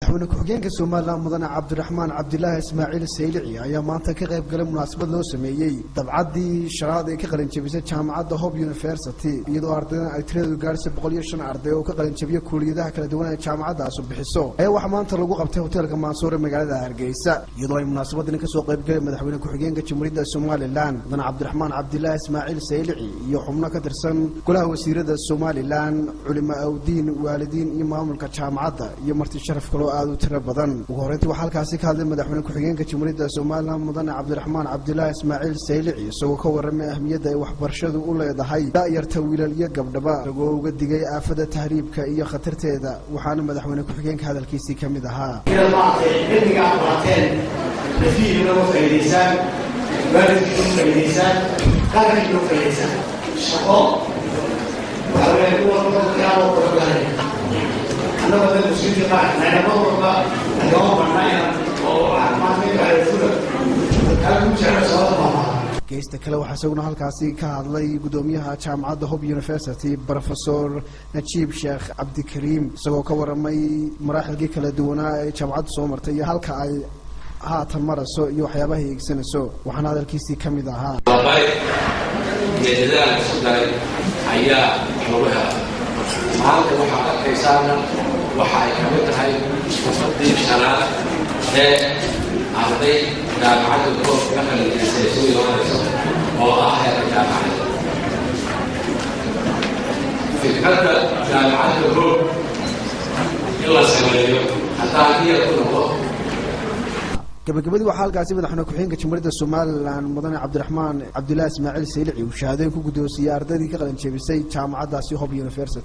Madaxweyne ku-xigeenka Somaliland, mudane Cabdiraxmaan Cabdilaahi Ismaaciil Saylici, ayaa maanta ka qayb galay munaasabad loo sameeyey dafcaddii shanaad ee ka qalinjabisay jaamacadda Hope University, iyadoo ardaydan ay tiradoodu gaadhaysa 105 arday oo ka qalinjabiya kuuliyadaha kala duwan ee jaamacadaasu bixiso. Ayaa waxaa maanta lagu qabtay hoteelka Mansuur ee magaalada Hargeysa, iyadoo ay munaasabadan kasoo qayb galay madaxweyne ku-xigeenka Jamhuuriyadda Somaliland, mudane Cabdiraxmaan Cabdilaahi Ismaaciil Saylici, iyo xubno ka tirsan golaha wasiirada Somaliland, culimo awdiin, waalidiin iyo maamulka jaamacadda iyo marti sharaf kaloo aada u tiro badan. Ugu horreyntii waxaa halkaasi ka hadlay madaxweyne ku-xigeenka Jamhuuriyadda Somaliland, mudane Cabdiraxmaan Cabdilaahi Ismaaciil Saylici, isagoo ka warramay ahmiyadda ay waxbarashadu u leedahay da'yarta wiilal iyo gabdhaba, isagoo uga digay aafada tahriibka iyo khatarteeda. Waxaana madaxweyne ku-xigeenka hadalkiisii ka mid ahaa: Inaad maaragtay cilmiga aad barateen nafihiina uga faa'iidaysaan, waalidkiina uga faa'iidaysaan, qarankiina uga faa'iidaysaan. Shaqo waxa weeye kuwa dadka loo kala baahanya. Annagoo dad muslimiinta qaranka nahayna, mar walba nagama marna inaan oo maanta waxay fula kaa ku jeclo sababta maaha. Geesta kale waxaa isaguna halkaasi ka hadlay guddoomiyaha jaamacadda Hope University, Professor Najiib Sheekh Cabdikariim, isagoo ka waramay maraaxilkii kala duwanaa ee jaamacaddu soo martay iyo halka ay haatan marayso iyo waxyaabaha hiigsanayso. Waxaana hadalkiisii ka mid ahaa: Bari iyo dadaal isu daray ayaa wax lagu helaa. Maanta waxaad arkaysaana waxa ay kamid tahay fursadii shanaad ee arday jaamacadda Hope ka qalinjebisay isugu imaanayso oo ah heerka jaamacadda. Fikradda jaamacadda Hope in la sameeyo haddaan iya ku noqdo. Gabagabadii waxaa halkaasi madaxweyne ku-xigeenka Jamhuuriyadda Somaliland, mudane Cabdiraxmaan Cabdilaahi Ismaaciil Saylici, uu shahaadooyin ku guddoonsiiyey ardaydii ka qalin jebisay jaamacaddaasi Hope University.